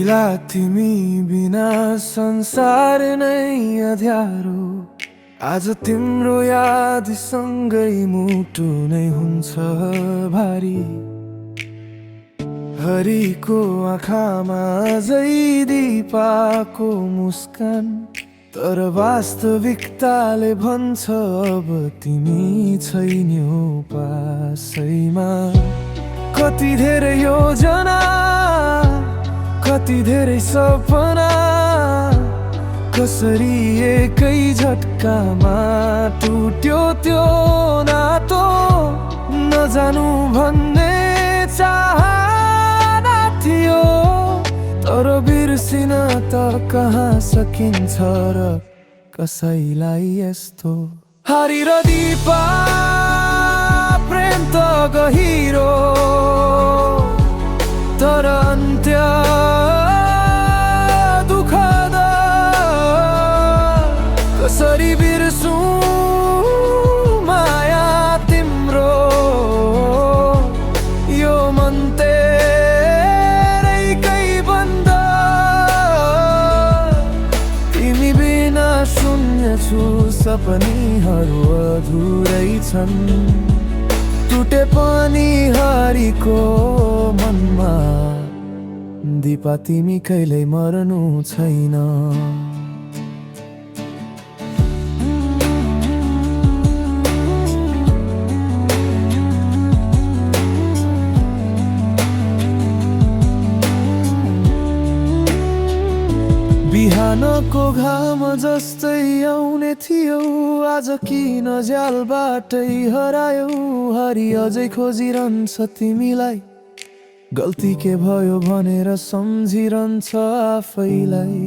लाग्ला तिमी बिना संसार नै अँध्यारो। आज तिम्रो याद सँगै मुटु नै हुन्छ भारी। हरिको आँखामा अझै दिपाको मुस्कान, तर वास्तविकताले भन्छ अब तिमी छैनौ पासैमा। कति धेरै योजना, कति धेरै सपना, कसरी एकै झट्कामा टुट्यो त्यो नातो। नजानु भन्ने चाहना थियो, तर बिर्सिन त कहाँ सकिन्छ र कसैलाई यस्तो। हरि र दिपा प्रेम त गहिरो, तर अन्त्य दुःखद। कसरी बिर्सु माया तिम्रो, यो मन तेरैकै बन्द। तिमी बिना शून्य छु, सपनीहरू अधुरै छन्। टुटे पनि हरिको मनमा, दिपा तिमी कहिल्यै मर्नु छैन। बिहानको घाम जस्तै आउने थियो, आज किन झ्यालबाटै हरायो। हरि अझै खोजिरहन्छ तिमीलाई, गल्ती के भयो भनेर सम्झिरहन्छ आफैलाई।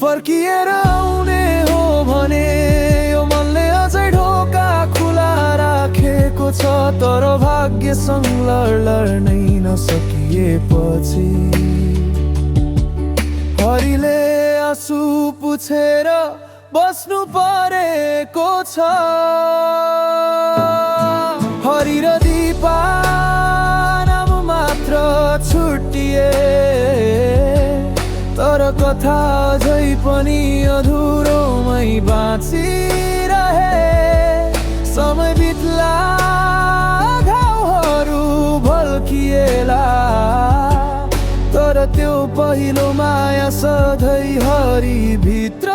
फर्किएर आउने हो भने यो मनले अझै ढोका खुला राखेको छ, तर भाग्यसँग लड्नै नसकिएपछि। हरिले आँसु पुछेर बस्नु परेको छ। हरि र दिपा नाम मात्र छुट्टिए, तर कथा अझै पनि अधुरोमै बाँचिरहे। समय बित्ला, घाउहरू भल्किएला, तर त्यो पहिलो माया सधैँ हरि भित्र